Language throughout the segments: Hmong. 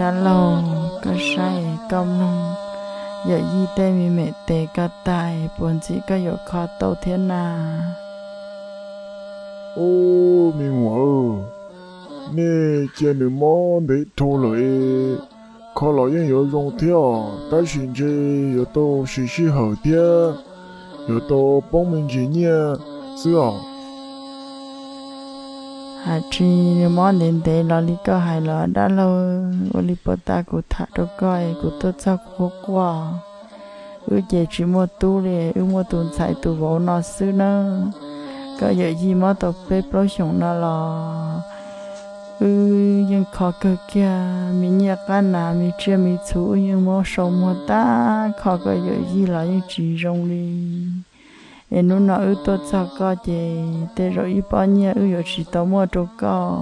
Dab laug, koj saib koj mloog yawm yij tej me me tes koj tag, puas ntxim koj yuav kho tau thiab na? Ub, me muam, nej cia nws mob ntev dhau lawm es kho los yeej yuav zoo thiab os, tab sis ntshe yuav tau siv sij hawm thiab yuav tau poob me ntsis nyiaj xwb os. Hais tsis nws mob ntev ntev los li koj hais los dab laug, ua li puag ta kuv tham rau koj es kuv tuaj txog kuv quaj quaj. Wb ces tsis muaj tub li, wb muaj tus ntxhais tus vauv no xwb nawb. Koj yawm yij mob tau peb plaub xyoos no los wb yeej kho kawg kiag, me nyiaj qab nas me tsiaj me txhu wb yeej muab sau muag tag, kho koj yawm yij los yeej tsis zoo li. Es hnub no wb tuaj txog koj ces tej zaum ib pob nyiaj wb yuav tsis tau muaj rau koj,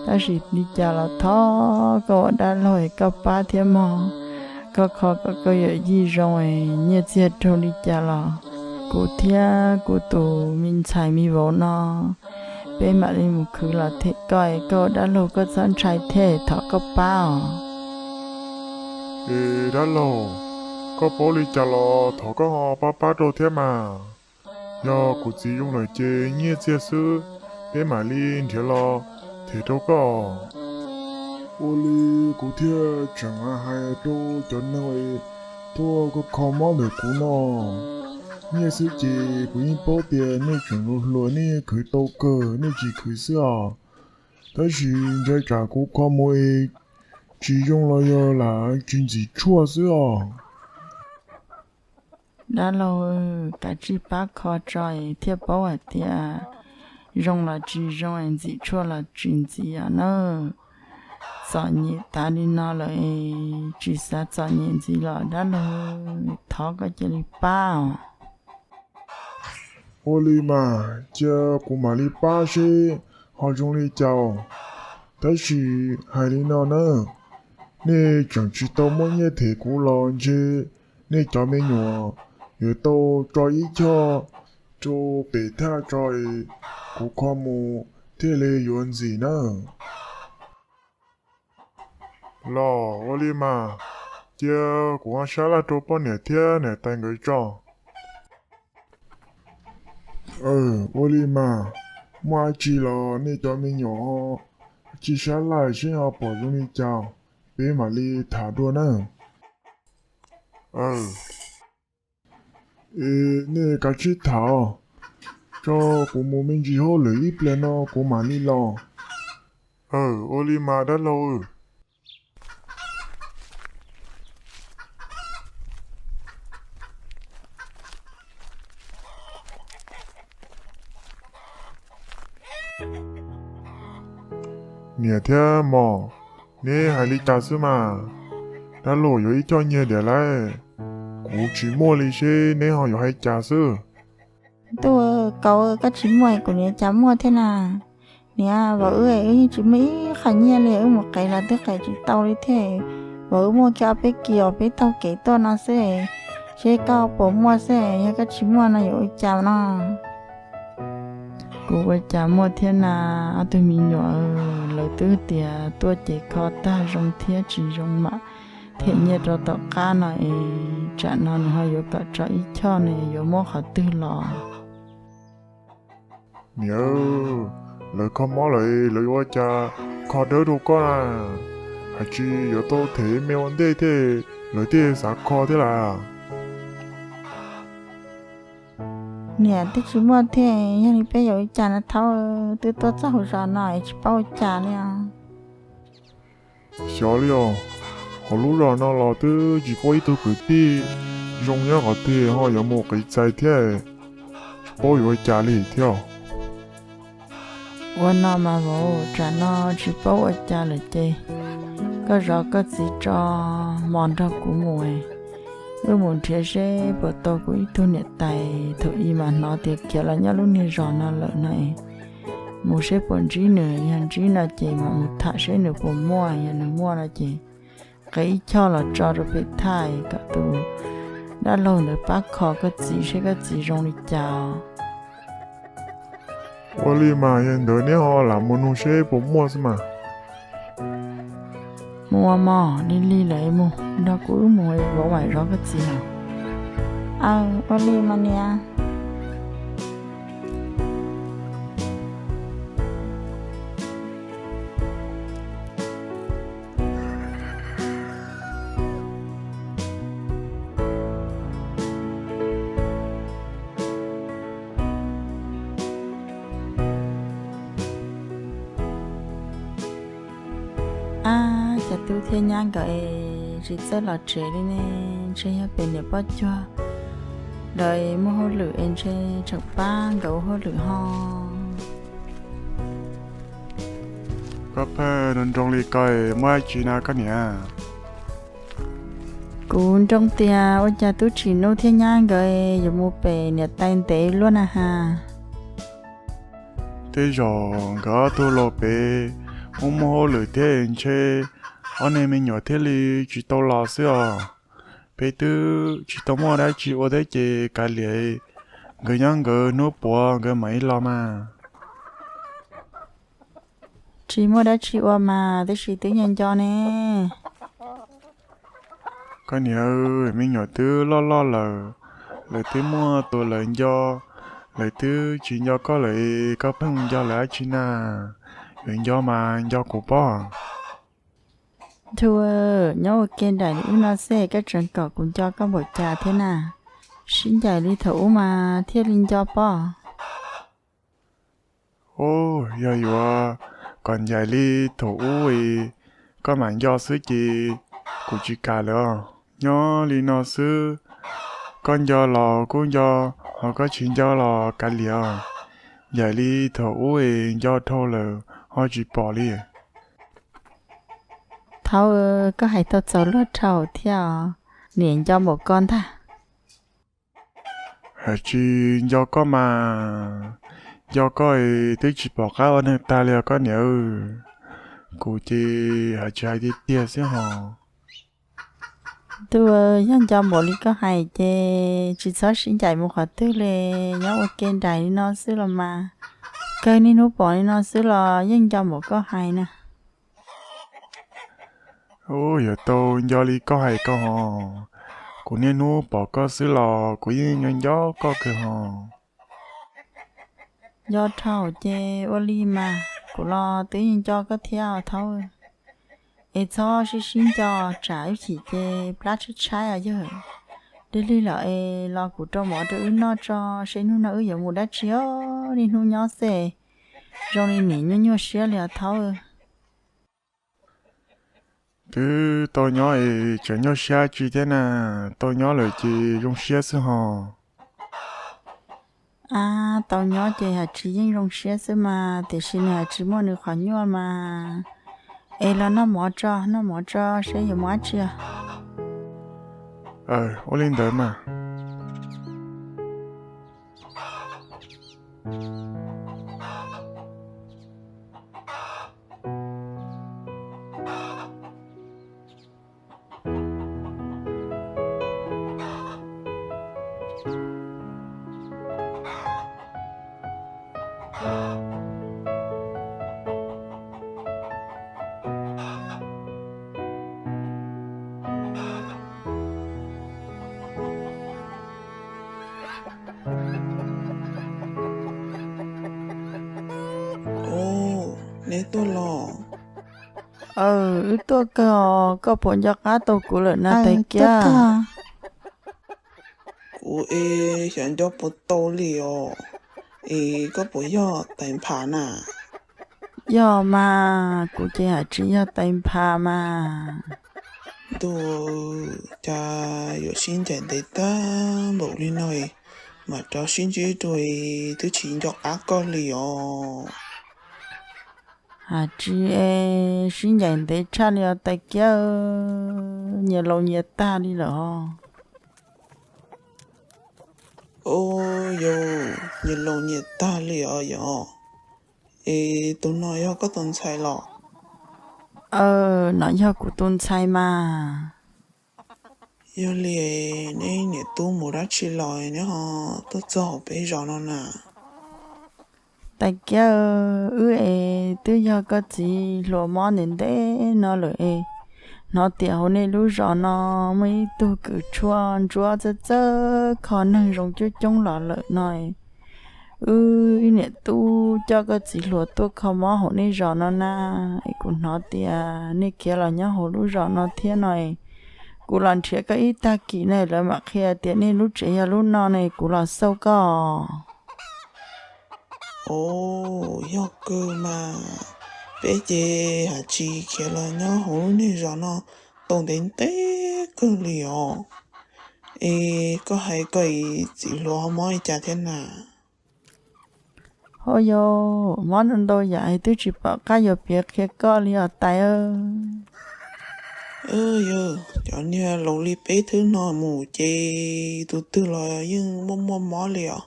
tab sis li cas los thov koj ua dab laug es koj pab thiab mog. Koj kho kom koj yawm yij zoo es nyiaj txiag raug li cas los kuv thiab kuv tus me ntxhais me vauv no peb mam li mus khwv los them koj es koj ua dab laug koj txhob ntshai thiab, thov koj pab os. Es dab laug, koj paub li cas los thov koj ho pab pab rau thiab mas. Yog kuv txiv zoo lawm ces nyiaj txiag xwb, peb mam li nrhiav los them rau koj. Ua li kuv thiaj tseem hais rau cov neeg tuaj kho kho mob ntawm kuv no, nyiaj xwb ces kuv yeej paub tias nej tseem hluas hluas nej khwv tau kawg, nej tsis khwv xwb os. Tab sis ntshai tsam kuv kho mus es tsis zoo los yog lam tsis ntxim tshuaj xwb os. Dab laug, kav tsij pab kho tso es thiaj paub hais tias zoo los tsis zoo, ntxim tshuaj los tsis ntxim os nawb. Txom nyem tas li no lawm es tsis xav txom nyem ntxiv los dab laug, thov koj cia li pab os. Ua li mas cia kuv mam li pab seb ho zoo li cas. Tab sis hais li no nawb, nej tseem tsis tau muaj nyiaj them kuv los ntshe nej cov me nyuam yuav tau tso ib choj rau pem thaj tso es kuv kho mus thiaj li yuav ntxim nawb. Los ua li mas, cia kuv ho sab laj rau poj niam thiab niam tais nkawd tso. Ua li mas, muaj dab tsi los nej cov me nyuam ho cia sab laj seb ho pom zoo li cas, peb mam li tham dua nawb. Es nej kav tsij tham, tso kuv mus me ntsis hauj lwm ib pliag no kuv mam li los. Ua li mas dab laug. Niam thiab mos, neb hais li cas xwb mas? Dab laug yuav ib choj nyiaj diam lauj, kuv tsis muaj li seb neb ho yuav hais cas xwb. Ntuj, Kaus, koj tsis muaj kuv niam cas muaj thiab na. Niam, vauv wb, wb yeej tsis muaj ib qho nyiaj li, wb mus qev los twb qev tsis tau li thiab. Vauv wb muaj kiag ob peb kis uas peb taug kev tuaj no xwb, seb koj puas muaj xwb, yog koj tsis muaj no yuav ua cas no? Kuv ua cas muaj thiab na, ob tug me nyuam, lawv twb tias tuaj ces kho tag zoo thiab tsis zoo mam them nyiaj rau tom qab no es, tsam no nws ho yuav kom tso ib choj no yuav muab qhov twg los? Niam, lawv kho mob lawm, lawv yuav ua cas kho dawb rau koj na? Hais tsis yuav tau them me ua ntej thiab, lawv thiaj xav kho thiab las. Niam, twb tsis muaj thiab, yog li peb yuav ua cas no thaub, twb tuaj txog hauv zos no es tsis paub ua cas li os. Xyov li os, hauv lub zos no los twb tsis paub ib tug kwv tij zoo nyob qhov twg ho yuav mus qiv txais thiab, tsis paub yuav ua cas li thiab. Ua no mas vauv, tsam no tsis paub ua cas lawm ces koj zov koj txiv tso, mos nrog kuv mus, wb mus nrhiav seb puas tau kuv ib tug niam tais thaum ub mas hnov tias khiav los nyob lub niag zos no lawm no es, mus seb puas ntsib nws, yog ntsib no ces mam mus tham seb nws puas muaj, yog nws muaj no ces qev ib choj los tso rau pem thaj kom tus dab laug ntawd pab kho koj txiv seb koj txiv zoo li cas. Ua li mas yog ntawd neb ho lam mus nug seb puas muaj xwb mas. Mus ua mov lig lig lawm es mus nrog kuv wb mus es vauv mam zov koj txiv os. Aw, ua li mas niam. Ab, cov tub thiab nyab nkawd es tsis txawj los tsev li ne, ntshe yog pem niam poj cuag lawv muaj hauj lwm es ntshe tseem pab nkawd ua hauj lwm ho. Koj phaj nroo nroo li ko es muaj dab tsi na koj niam? Kuv nroo tias ua cas tub Tsim Nub thiab nyab nkawd yuav mus pem niam tais ntev luaj na has. Tej zaum nkawd ob tug los pem muaj muaj hauj lwm thiab ntshe ob niag me nyuam thiaj li tsis tau los xwb os. Peb twb tsis tau muaj dab tsi ua thiab ces kav liam, nkawd nyob nkawd hnub puav nkawd mam ib los mas. Tsis muaj dab tsi ua mas tab sis twb nco nco ne. Koj niam, me nyuam twb loj loj lawm, lawv twb muaj tus lawv nco, lawv twb tsis nco koj lawm, koj pheej nco lawv dab tsi na? Yuav nco mas nco kuv pob. Ntuj, nyob ua ke nraim li wb no xwb koj tseem kom kuv nco koj npaum cas thiab na? Sib ncaim li thaum ub mas thiaj li nco pob. Ub, yog yuav kom ncaim li thaum ub es koj mam nco xwb ces kuv tsis kam lawm os. Nyob li no xwb, koj nco los kuj nco, ho koj tsis nco los kav liam os. Ncaim li thaum ub es nco dhau lawm ho tsis pom li. Thaub, koj hais tau txaus luag dhau thiab os, niam nco npaum koj ntag. Hais tsis nco koj mas, nco koj es twb tsis pom qab ua neeg tag li os koj niam. Kuv ces hais tsis hais tiag tiag xwb hos. Ntuj, yog nco npaum li koj hais ces tsis txhob sib ncaim mus qhov twg li, nyob ua ke nraim li no xwb los mas, kawg niaj hnub pom li no xwb los yeej nco npaum koj hais na. Ub, yuav tau nco li koj hais ko hos, kuv niaj hnub pom koj xwb los kuv yeej nco nco koj kawg hos. Nco dhau ces ua li mas, kuv los twb yeej nco koj thiab os Thaub. Es txhob sib sib nco, tsam ib chim ces plab tshaib tshaib os yawg. Lig lig lawm es los kuv rau mov rau wb noj tso, seb hnub no wb yuav mus dab tsi os, niaj hnub nyob xwb zoo li niam nyuaj nyuaj siab li os Thaub. Twb tau nyob es tseem nyuaj siab tsi thiab na, tau nyob lawm ces zoo siab xwb hos. Ab, tau nyob ces hais tsis yeej zoo siab xwb mas, tiam sis nws hais tsis muaj nws qhov nyuaj mas. Es los noj mov tso, noj mov tso seb yuav mus dab tsi os. Ua li ntawd mas. Ub, neb tuaj los? Aw, wb tuaj kawg os, koj puas nco qab tau kuv lawm na tais kiab? Kuv es xyov nco puas tau li os. Es koj puas yog tais Nphas na? Yog mas, kuv ces hais tsis yog tais Nphas mas. Ntuj, cas yuav sib ncaim ntev tag npaum li no, mam rov sib ntsib dua, twb tsis nco qab koj li os. Hais tsis es sib ncaim ntev tshaj li os tais kiab, nyias laus nyias tag li lawm os. Ub, yog nyias laus nyias tag li os yog. Es tus no yog koj tus ntxhais los? Aw, no yog kuv tus ntxhais mas. Yog li neb niam tub mus dab tsi los neb ho tuaj txog hauv peb zos no na? Tais kiab, wb es twb yog koj txiv hluas mob ntev ntev no lawm es Hnov tias hauv nej lub zos no muaj ib tug kws tshuaj ntsuab txawj txawj kho neeg zoo coob coob los lawm no. Wb ib niam tub coj koj txiv hluas tuaj kho mob hauv nej zos no na. Es kuv hnov tias nej khiav los nyob hauv lub zos no thiab no. Kuv los nrhiav koj ib tag kis ne, lawv mam qhia tias nej lub tsev yog lub no ne, kuv los xauj koj. Os, yog kawg mas, peb ces haj tsis khiav los nyob hauv lub niag zos no tau ntev ntev kawg li os. Es koj hais koj txiv hluas ho mob li cas thiab na? Ho yog mob ntau ntau yam twb tsis pom qab yuav piav qhia koj li os tais. Yog cov niag laus li peb thwb no mus ces tus twg los yeej muaj muaj mob li os.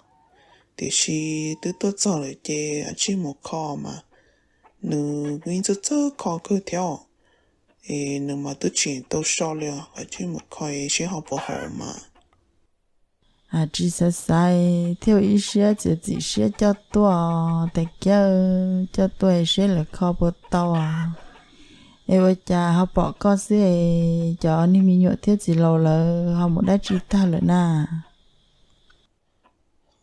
Tiam sis twb tuaj txog lawm ces tsij mus kho mas, nws yeej txawj txawj kho kawg thiab. Es nws mas twb tsis tau so li os, tsij mus kho seb ho puas haum mas. Haj tsis xav xav thiaj ua ib siab txiav txim siab coj tuaj, tais kiab, coj tuaj seb lawv kho puas tau. Es ua cas ho pom koj xwb es cov niag me nyuam thiab txiv laus lawv ho mus dab tsi tag lawm na?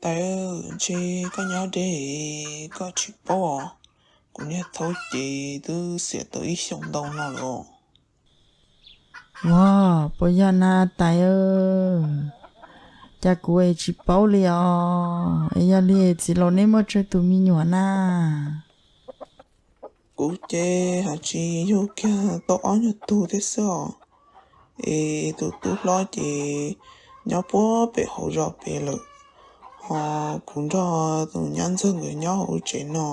Tais, ntshe koj nyob deb, koj tsis paub os. Kuv niag thaub ces twb xiam tau ib xyoos ntau no lawm. Ua, puas yog na tais? Cas kuv es tsis paub li os. Es yog li txiv laus neb muaj tsawg tus me nyuam na? Kuv ces haj tsis yug kiag tau ob nyuag tug thiab xwb os. Es tus tub hlob ces nyob puag pem hauv zos pem lawm, ho kuv nrog tus nyab ntxawg nkawd nyob hauv tsev no,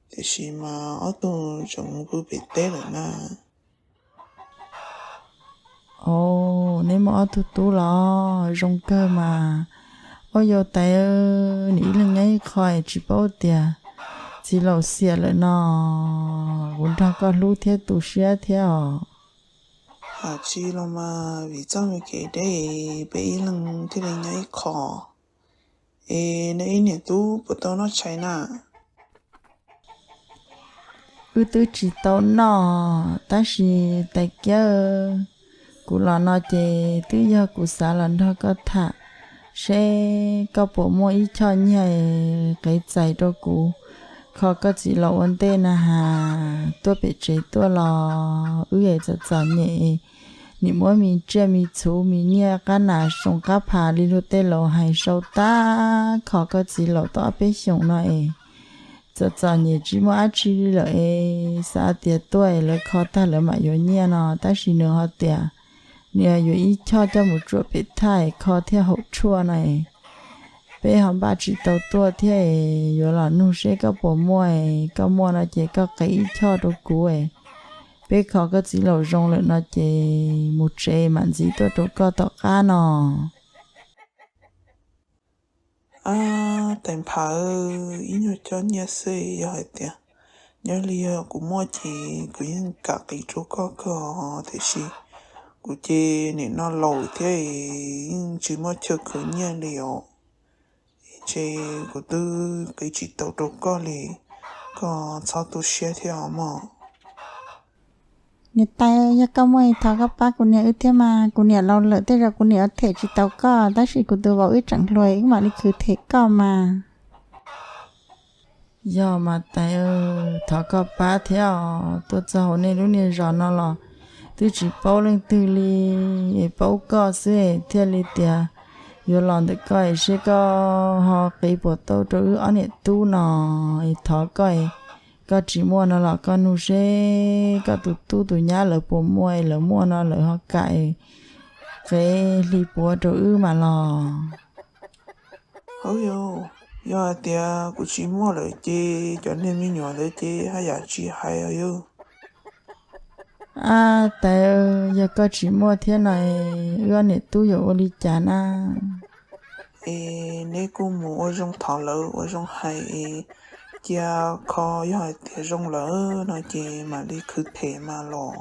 tiam sis mas ob tug tseem pw pem teb lawm na. Os, neb muaj ob tug tub los zoo kawg mas. Ua yau tais, nws ib leeg nyob ib qho tsis paub tias txiv laus xiam lawm no, kuv nrog koj hlub thiab tu siab thiab os. Haj tsis los mas, vim txoj me kev deb peb ib leeg thiaj li nyob ib qho. Es neb ib niam tub puas tau noj tshais na? Wb twb tsis tau noj, tab sis tais kiab, kuv los no ces twb yog kuv xav los nrog koj tham, seb koj puas muaj ib choj nyiaj qev txais rau kuv, kho koj txiv laus ua ntej na has. Tuaj pem tsev tuaj los wb es txom txom nyem, nim muab me tsiaj me txhuv me nyiaj qab nas soo qab phas li luag tej laus hais sau tag, kho koj txiv laus tau ob peb xyoos no es txom txom nyem tsis muaj dab tsi li lawm es xav tias tuaj es lawv kho tag lawv mam yuav nyiaj no, tab sis nws ho tias nws yuav ib choj coj mus tsuam pem thaj es kho thiaj haum tshuaj no es peb ho npaj tsis tau tuaj thiab es yuav los nug seb koj puas muaj es koj muaj no ces koj qev ib choj rau kuv es peb kho koj txiv laus zoo lawm no ces mus tsev mam ntxiv tuaj rau koj tom qab no. Ab, tais nphawv, ib nyuag choj nyiaj xwb yog hais tias nyob li yog kuv muaj ces kuv yeej kam qiv rau koj kawg, tiam sis kuv ces nim no laus thiab yeej tsis muaj chaw khwv nyiaj li os. Ntshe kuv twb qiv tsis tau rau koj li, koj txhob tu siab thiab os mog. Niam tais, yog koj muaj thov koj pab kuv niam wb thiab mas, kuv niam laus lawm tej zaum kuv niam yuav them tsis tau koj, tab sis kuv tus vauv wb tseem hluas wb mam li khwv them koj mas. Yog mas tais, thov koj pab thiab os, tuaj txog hauv nej lub niag zos no los twb tsis paub leej twg li, es paub koj xwb es thiaj li tias yuav los ntawm koj es seb koj ho qiv puas tau rau wb ob niam tub no, es thov koj es koj tsis muaj no los koj nug seb koj tus tub tus nyab lawv puas muaj es lawv muaj no lawv ho kam es qev hli puav rau wb mas los. Hauj yau, yog hais tias kuv tsis muaj lawm ces cov niag me nyuam ntawd ces haj yam tsis hais os yau. Ab tais, yog koj tsis muaj thiab no es wb ob niam tub yuav ua li cas na? Es neb kuj mus ua zoo thov lawv ua zoo hais es cia kho, yog hais tias zoo lawm no ces mam li khwv them mas los,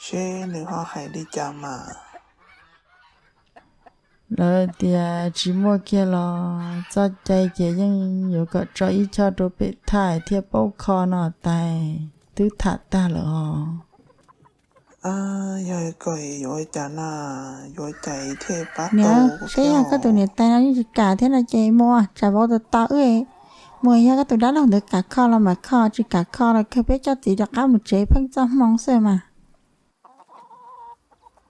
seb nws ho hais li cas mas. Lawv tias tsis muaj kiag los txoj cai ces yeej yuav kom tso ib choj rau pem thaj thiaj paub kho no tais, twb tham tag lawm os. Yog koj yuav ua cas na, yuav ua cas thiaj pab tau kuv thiab? Saib yog koj tus niam tais no yeej tsis kam thiab no ces mus, tsam vauv tos tos wb. Mus, yog koj tus dab laug ntawd kam kho los mam kho, tsis kam kho los kawg peb coj txiv rov qab mus tsev pheej txoj hmoo xwb mas.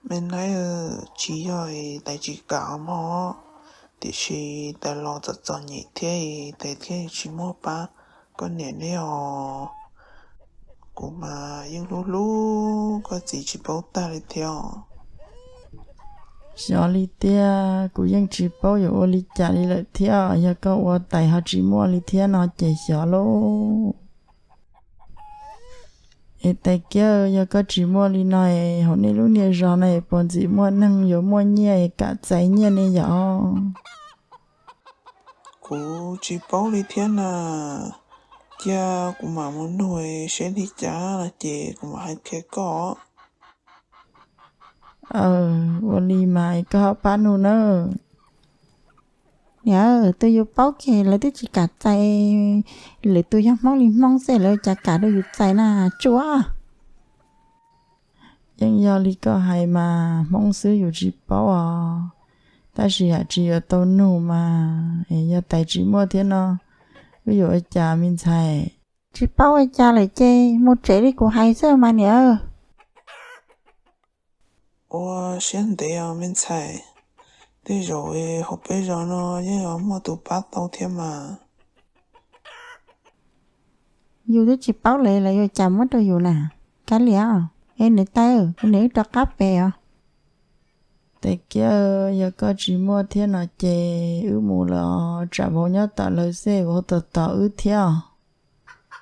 Me ntxhais, tsis yog tais tsis kam mog, tiam sis tais los txom txom nyem thiab, tais thiaj tsis muaj pab koj niam neb os. Kuv mas yeej hlub hlub koj txiv tsis paub tag li thiab os. Xyov li tiag, kuv yeej tsis paub yuav ua li cas li lawm thiab. Yog koj ua tais ho tsis muaj li thiab no ces xyov lauj. Es tais kiab, yog koj tsis muaj li no es hauv nej lub niaj zog no es puas ntxim muaj neeg yuav muaj nyiaj es kam txais nyiaj ne yom? Kuv tsis paub li thiab na. Cia kuv mam mus nug seb li cas no ces kuv mam hais qhia koj. Ua li mas koj ho pab nug nawb. Niam, tus yus paub kiag lawv twb tsis kam txais, lwm tus yog Hmoob li Hmoob xwb lawv cas kam rau yus txais na tsuas. Yeej yog li koj hais mas, Hmoob xwb yus tsis paub os. Tab sis yam tsis yuav tau nug mas, es yog tais tsis muaj thiab no, wb yuav ua cas me ntxhais? Tsis paub ua cas lawm ces mus tsev li kuv hais xwb mas niam. Ua siab ntev os me ntxhais, tej zaum hauv peb zos no yeej yuav muaj tus pab tau thiab mas. Yus twb tsis paub lawv, lawv yuav cas muab rau yus na. Kav liam, es niam tais, kuv niam wb rov qab pem os. Tais kiab, yog koj tsis muaj thiab no ces wb mus lawm, tsam vauv nyob tom lawv xwb vauv tos tos wb thiab.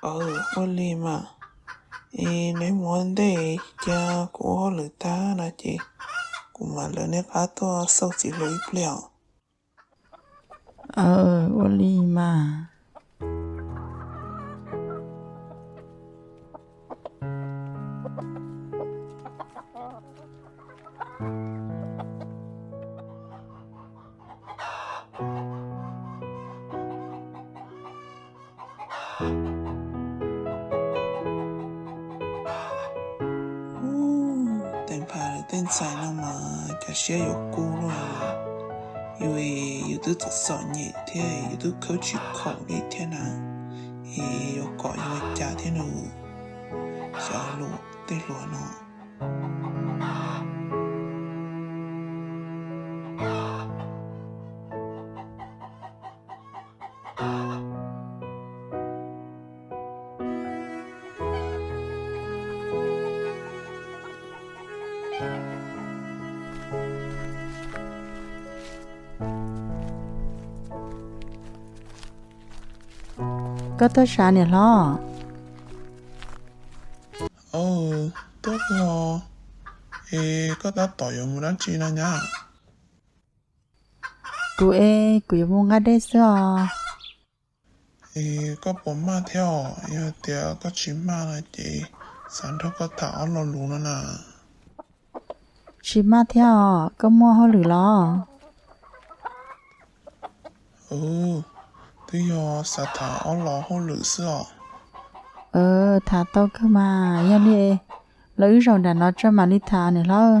Ua li mas, es neb mus ua ntej, cia kuv ua hauj lwm tag no ces kuv mam lawv neb qab tuaj xauj txiv hluas ib pliag os. Ua li mas. Tej pha tej ntxhais no mas cov siab yuav kub luaj. Yus, yus twb txom txom nyem thiab yus twb khawb tsis khaum li thiab na, es yuav kom yuav cas thiab no. Xyov lus tej hluas no. Koj tuaj sav niam hlob? Tuaj os. Es koj tab tom yuav mus dab tsi no nyab? Kuv es kuv yuav mus nqa dej xwb os. Es koj puas maj thiab os? Yog tias koj tsis maj no ces xav nrog koj tham ob lo lus no na. Tsis maj thiab os, koj muaj hauj lwm los? Twb yog xav tham ob lo hauj lwm xwb os. Tham tau kawg mas, yog li los wb zaum nram no tso mam li tham niam hlob.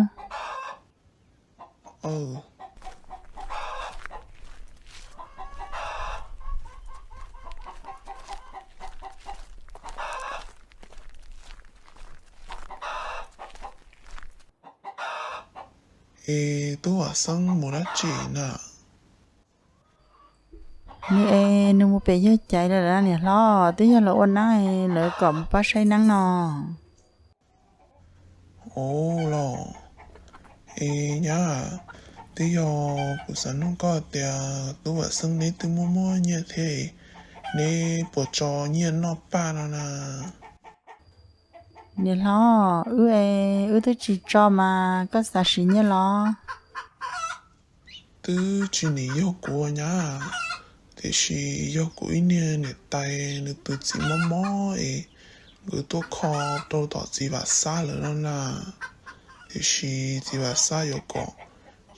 Es tub Vam Xeeb mus dab tsi na? Nws es nws mus pem yawg Caiv lawm niam hlob, twb yog los ua neeb, lawv kom mus pab saib neeb no. Ua los, es nyab, twb yog kuv xav nug koj tias tub Vam Xeeb neb twb muaj muaj nyiaj thiab, neb puas tso nyiaj noj paj no na? Niam hlob, wb es wb twb tsis tso mas koj xav siv nyiaj los? Twb tsis nim yog kuv nyab, tiam sis yog kuv ib niag niam tais nws tus txiv mob mob es nkawd tuaj kho rau tom txiv Vam Xab lawm no na. Tiam sis txiv Vam Xab yuav kom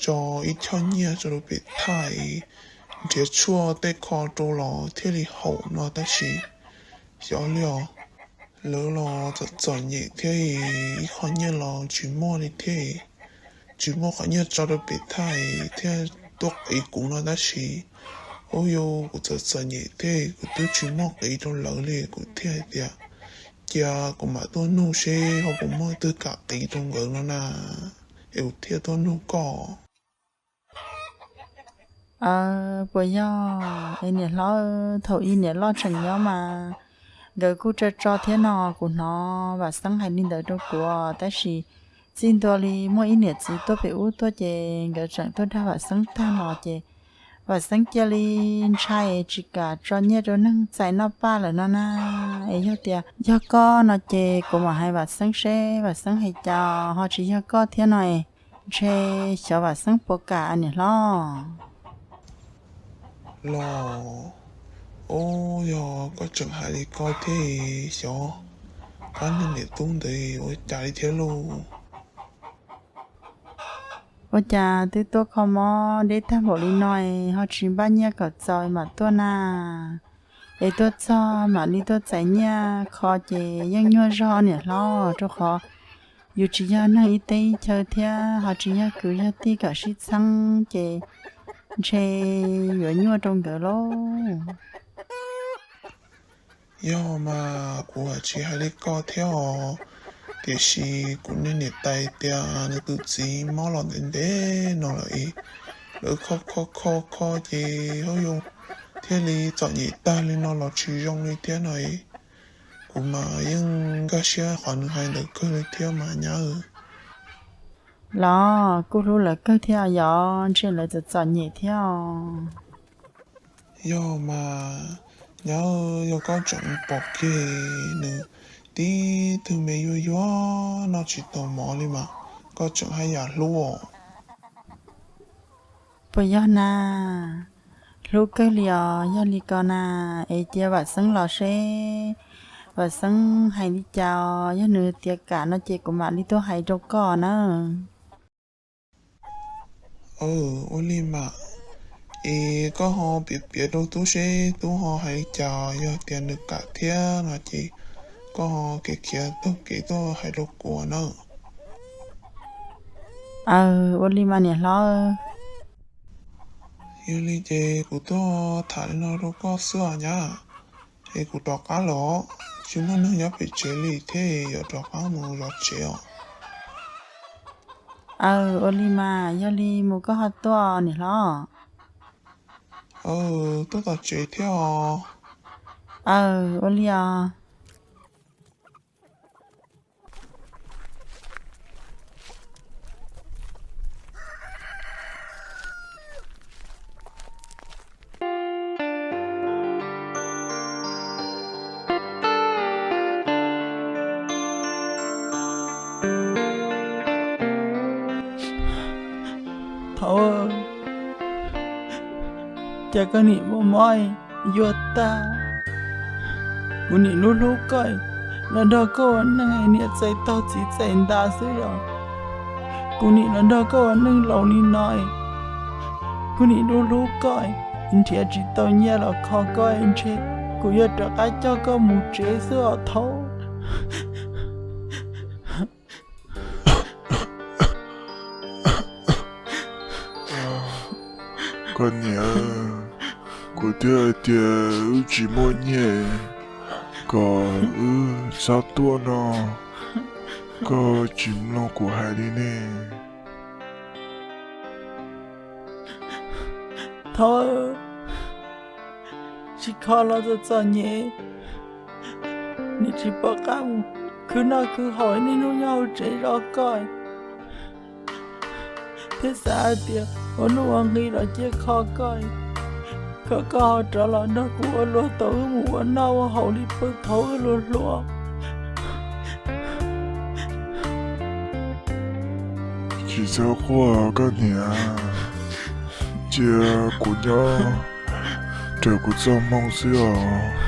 tso ib choj nyiaj rau pem thaj es nrhiav tshuaj tej kho rau los thiaj li haum no tab sis xyov li os. Lawv los txom txom nyem thiab, ib qho nyiaj los tsis muaj li thiab, tsis muaj qhov nyiaj tso rau pem thaj thiaj tuaj qiv kuv no tab sis, ub, yog kuv txom txom nyem thiab kuv twb tsis muaj qiv rau lawv li, kuv thiaj hais tias cia kuv mam tuaj nug seb ho puas muaj twg kam qiv rau nkawd no na, es kuv thiaj tuaj nug koj. Puas yog es niam hlob, thaum ub niam loj tseem nyob mas nkawd kuj tso tso thiab no, kuv hnov Vam Xeeb hais li ntawd rau kuv, tab sis txij ntua li muaj ib niam txiv tuaj pem ub tuaj ces nkawd tseem tuaj dag Vam Xeeb tag los ces Vam Xeeb cia li ntshai tsis kam tso nyiaj rau neeg txais noj paj lawm no na. Es yog tias yog koj no ces kuv mam hais Vam Xeeb seb Vam Xeeb hais cas, ho tsis yog koj thiab no es ntshe xyov Vam Xeeb puas kam niam hlob. Los, ub, yog koj tseem hais li koj thiab, xyov koj niag niam tub ntawd ua cas li thiab lauj. Ua cas twb tuaj kho mob deb tag npaum li no es ho tsis npaj nyiaj kom txaus mam tuaj na? Es tuaj txog mam li tuaj txais nyiaj kho ces yeej nyuaj zog niam hlob, rau qhov yus tsis yog neeg ib teb ib chaw thiab ho tsis yog kwv yog tij kom sib txheeb ces ntshe yuav nyuaj rau nkawd lauj. Yog mas kuv tsis hais li koj thiab os, tiam sis kuv niag niam tais tias nws tus txiv mob los ntev ntev no lawm es lawv kho kho kho kho ces hauj yus thiaj li txom nyem tag li no los tsis zoo li thiab no es, kuv mas yeej nkag siab qhov nws hais ntawd kawg li thiab mas nyab. Los kuj hlub lawv kawg thiab yog ntshe lawv txom txom nyem thiab os. Yog mas, nyab, yog koj tseem pom kiag nws tib tug me yuag yuag noj tsis tau mov li mas koj tseem haj yam hlub os. Puas yog na? Hlub kawg li os, yog li ko na, es cia Vam Xeeb los seb Vam Xeeb hais li cas os, yog nws tias kam no ces kuv mam li tuaj hais rau koj na. Ua li mas, es koj ho piav piav rau tub seb tub ho hais li cas, yog tias nws kam thiab no ces koj ho khiav khiav taug kev tuaj hais rau kuv na. Aw, ua li mas niam hlob. Yog li ces kuv tuaj tham li no rau koj xwb os nyab, es kuv rov qab los, tsis muaj neeg nyob pem tsev li thiab, yuav rov qab mus zov tsev os. Aw, ua li mas yog li mus koj ho tuaj niam hlob. Aw, tuaj tom tsev thiab os. Aw, ua li os. Thaum, cas koj nim mob mob yuag tag. Kuv nim hlub hlub koj, los nrog koj ua neej niam txais taug txiv txais ntas xwb los. Kuv nim los nrog koj ua neej laus li no, kuv nim hlub hlub koj, nrhiav tsis tau nyiaj los kho koj ntshe kuv yuav rov qab coj koj mus tsev xwb os Thaum. Koj niam, kuv twb hais tias wb tsis muaj nyiaj, kom wb txhob tuaj no, koj tsis mloog kuv hais li ne. Thaum, tsis kho los txom txom nyem, nim tsis pom qab mus khwv noj khwv haus niaj hnub nyob hauv tsev zov koj, thiab xav hais tias ua nuj ua nqi los cia kho koj, kom koj ho rov los nrog kuv ua luag tau wb mus ua noj ua haus li peb thaum wb hluas hluas. Tsis txhob quaj koj niam, cia kuv nyob raws kuv txoj hmoo xwb os.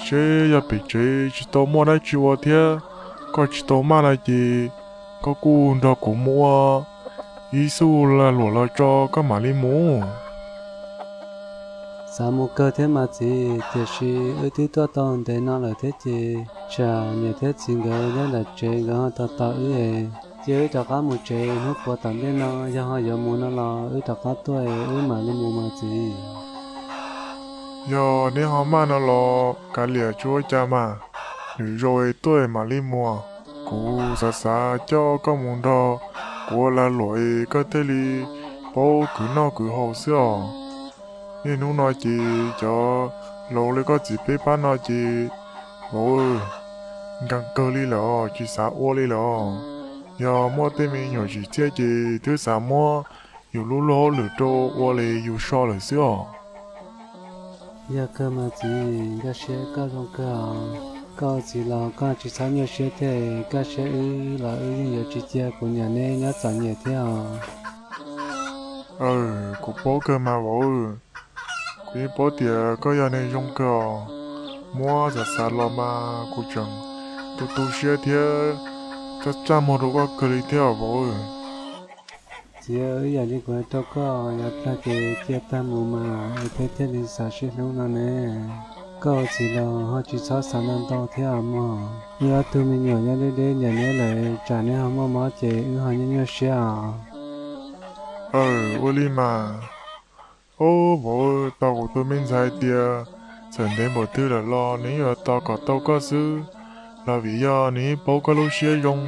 Seb yog pem tsev tsis tau muaj dab tsi ua thiab koj tsis tau maj no ces koj kuj nrog kuv mus ua ib xuj lag luam los tso koj mam li mus. Xav mus kawg thiab mas txiv, tiam sis wb twb tuaj tau ntev no lawm thiab ces tsam niam thiab txiv nkawd nyob nram tsev nkawd ho tos tos wb es. Cia wb rov qab mus tsev, hnub puav tom ntej no yog ho yuav mus no los wb rov qab tuaj es wb mam li mus mas txiv. Yog neb ho maj no los kav liam tsis ua cas mas, lwm zaus es tuaj mam li mus. Kuv xav xav coj koj mus nrog kuv ua lag luam es koj thiaj li paub khwv noj khwv haus xwb os. Niaj hnub no ces cov laus li koj txiv peb pab no ces vauv, nkees kawg li lawm os, tsis xav ua li lawm os. Yog muaj tej me nyuam tsim txiaj ces twb xav muab yus lub luag hauj lwm rau ua li yus so lawm xwb os. Yog kawg mas txiv, nkag siab koj zoo kawg os. Koj ua txiv los koj tsis txhob nyuaj siab thiab, koj siab wb los wb yeej yuav tsis cia kuv niam neb nyob txom nyem thiab os. Aw, kuv paub kawg mas vauv, kuv yeej paub tias koj yog neeg zoo kawg os. Muab xav xav los mas kuv tseem tu tu siab thiab txaj txaj muag rau koj kawg li thiab os vauv. Txiv, ib yam li kuv hais rau koj, yav tag ces cia tag mus mas es peb thiaj li xav sib hlub no ne. Koj ua txiv los ho tsis txhob xav ntau ntau thiab os mog. Wb ob tug me nyuam nyob deb deb niam neb lawm, tsam neb ho muaj mob ces wb ho nyuaj nyuaj siab os. Aw, ua li mas. Ub, vauv, tos kuv tus me ntxhais tias txawm ntev npaum twg lawm los nws yuav tos kom tau koj xwb, los vim yog nws yeej paub koj lub siab zoo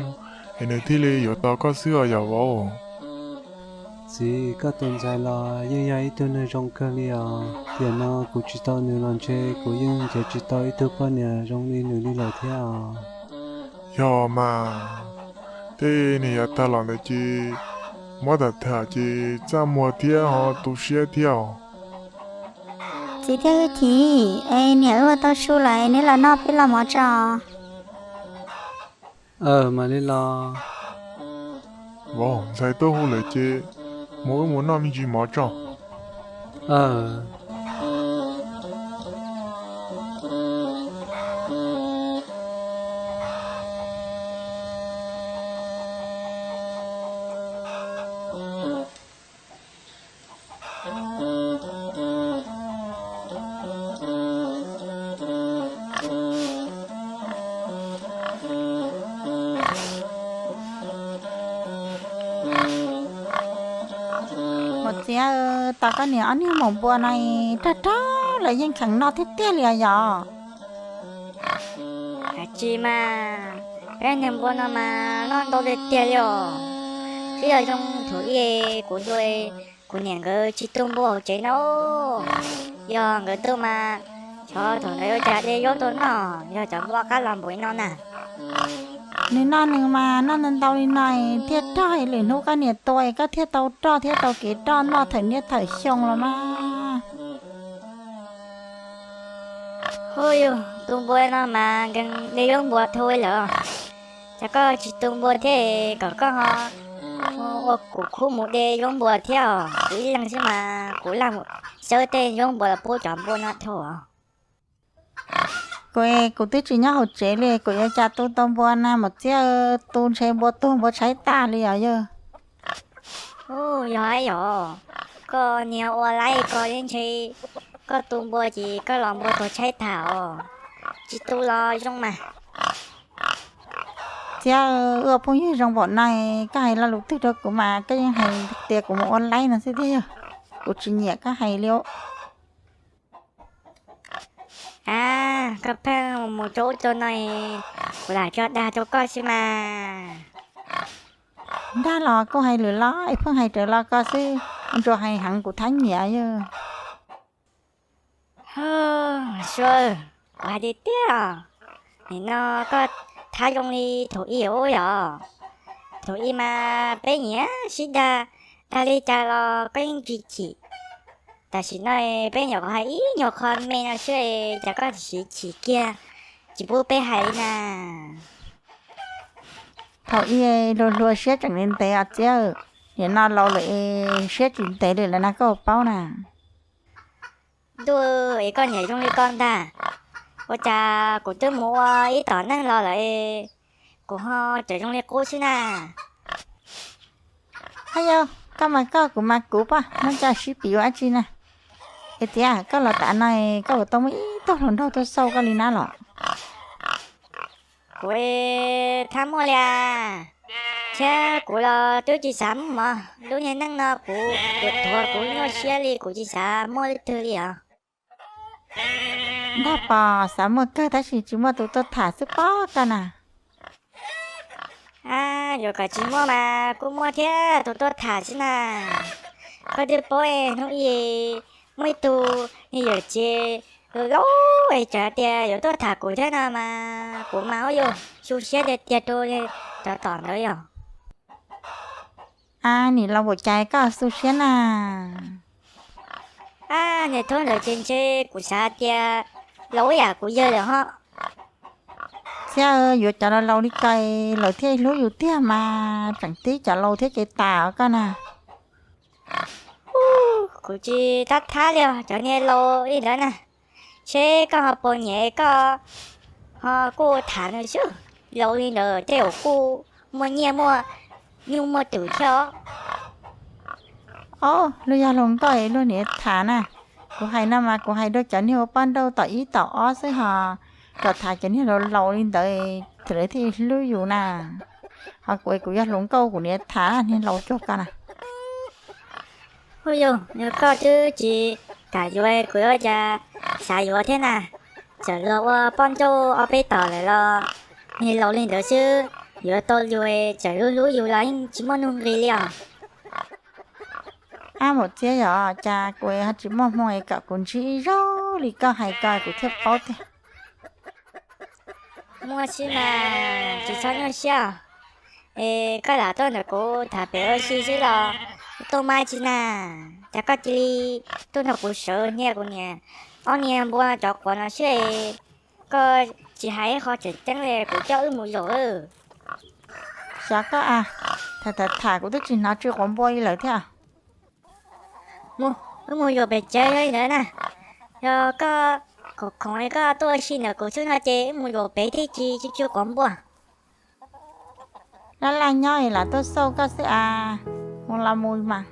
es nws thiaj li yuav tos koj xwb os yom vauv. Txiv, koj tus ntxhais los yeej yog ib tug neeg zoo kawg li os. Tiam no kuv tsis tau nws los ntshe kuv yeej nrhiav tsis tau ib tug poj niam zoo li nws li lawm thiab os. Yog mas, tej niag yav tag los ntawd ces muab tham tham ces txaj muag thiab ho tu siab thiab os. Txiv thiab Hwj Chim, es niam wb ua tau su lawm es neb los noj peb los mov tso. Aw, mam li los. Vauv, ntxhais tuaj hu lawm ces mus wb mus noj me ntsis mov tso. Aw. Maum Txiab, tos koj niam ob niag maum npua no rog rog lawv yeej kheev noj tiag tiag li os yom. Tsis mas, peb niag npua no mas noj ntau tiag tiag li os. Twb yog zoo thaum ub kuv ntu, kuv niam nkawd tsis tu npua hauv tsev no, yog nkawd tu mas xyov thaum ntawd yuav cas de zaub tau noj, yog cov npua qab los npaum no na. Nws noj nws mas noj ntau ntau li no thiaj rog, lwm hnub koj niam tua koj thiaj tau roj thiab tau kev roj noj thawm niaj thawm xyoo los mas. Hu yus tu npua no mas nkees de zaub npua dhau lawm. Cas koj tsis tu npua thiab kom koj ho ua kuv khub mus de zaub npua thiab os? Kuv ib leeg xwb mas kuv laj mus xyab tej zaub npua los pub cov npua no dhau os. Kuv, kuv twb tsis nyob hauv tsev li, kuv yuav cas tu tau npua na Maum Txiab, tu ntshe npua tuag npua tshaib tag li os yawg. Yog yog, koj niag ua laib ko yeej ntshe koj tu npua ces koj los npua tuag tshaib tag os. Tsis tu los zoo mas. Txiab, wb ua phooj ywg zoo npaum no, koj hais lo lus twg rau kuv mas koj yeej hais tias kuv mus ua laib no xwb thiab yog. Kuv tsis nyiam koj hais li. A, koj pheej mus rau ub rau no, kuv lam tso dag rau koj xwb mas. Dag los kuj hais lwm los es pheej hais rawv los ko xwb, ntsuas hais heev kuv thab nyiam yog. Suav, kuv hais tiag tiag, nim no koj thab zoo li thaum ub yog. Thaum ub mas peb nyiam sib dag, dag li cas los koj yeej tsis chim. Tam sim no peb nyuam qhuav hais ib nyuag qho me no xwb, cas koj tsis chim kiag, tsis pub peb hais li na. Thaum ub luag hluas siab tseem ntev os Txiab, nim no laus lawm es siab tsis ntev li lawm na koj paub na. Ntuj, es koj niam zoo li ko ntag. Ua cas kuv twb mus ua ib tom neej los lawm, kuv ho tseem zoo li qub xwb na. Haj yog, koj mas koj, kuv mas kuv, poj muab coj sib piv ua dab tsi na? Es tias koj los tas no, koj puas tau muaj ib tug hluas nraug tuaj xauj koj li na los? Kuv tsis muaj li as, thiab kuv los twb tsis xav muaj mog. Lub niag neej no kuv tuag kuv nyuaj siab li, kuv tsis xav muaj leej twg li os. Ntag pos, xav muaj kawg tab sis tsis muaj tus tuaj tham xwb pob koj na. Yuav kom tsis muaj mas kuj muaj thiab tus tuaj tham xwb na. Koj twb paub hnub ib muaj ib tug niag yawm txiv laus laus es tseem tias yuav tuaj tham kuv thiab no mas kuv mas ua yus xu siab tiag tiag rau cov tom ntawd yog. Ab, nim laus npaum cas koj xu siab na? Ab, niag thoob ntawd ces ntshe kuv xav tias laus ib yam kuv yawg lawm ho. Txhiab, yuav cov laus laus li ko lawv thiaj hlub yus tiag mas, tseem tib cov laus thiab ces tas koj na. Kuv tsis thab thab li os cov niag laus li ntawd na. Seb koj ho puas nyiam koj ho kuj tham nws xwb. Laus li ntawd tej zaum kuj muaj nyiaj muaj nyuj muaj twm thiab os. Ob, luag yog hluas nkauj es luag niaj tham na. Kuv hais no mas kuv hais rau cov niag ua poj nrauj tom ib tom ob xwb ho, kom tham cov niag laus laus li ntawd lawv thiaj hlub yus na. Ho kuv, kuv yog hluas nkauj kuv niaj tham niag laus cuag koj na. Hu yus, yog koj twb tsis kam yuav kuv ua cas xav yuav thiab na. Txawm luag ua poj nrauj ob peb tom lawm los niag laus li ntawd xwb, yuav tau luag txawm hlub hlub yus los yeej tsis muaj nuj nqis li os. Ab, maum Txiab, yog cas kuv ho tsis muaj hmoo es kom kuv ntsib ib zaug li koj hais ko kuv thiaj paub tiag. Muaj xwb mas tsis txhob nyuaj siab. Es koj lam tuaj ntawm kuv tham pem ua si xwb los tuaj mab tsis na. Cas koj cia li tuaj nrog kuv sawv niag kuv niam ob niag npua cov quav no xwb es koj tsis hais ib qho tseem ceeb li kuv coj wb mus zaum. Xyov koj a, tham tham tham kuv twb tsis hnov tsw quav npua li lawm thiab. Mus, wb mus zaum pem tsev li ntawd na. Yog koj khoom khoom li koj tuaj ua si ntawm kuv xwb no ces wb mus zaum pem thiaj tsis tsw tsw quav npua. Laj laj nyob es lam tuaj xauj koj xwb as, mus los mus mas.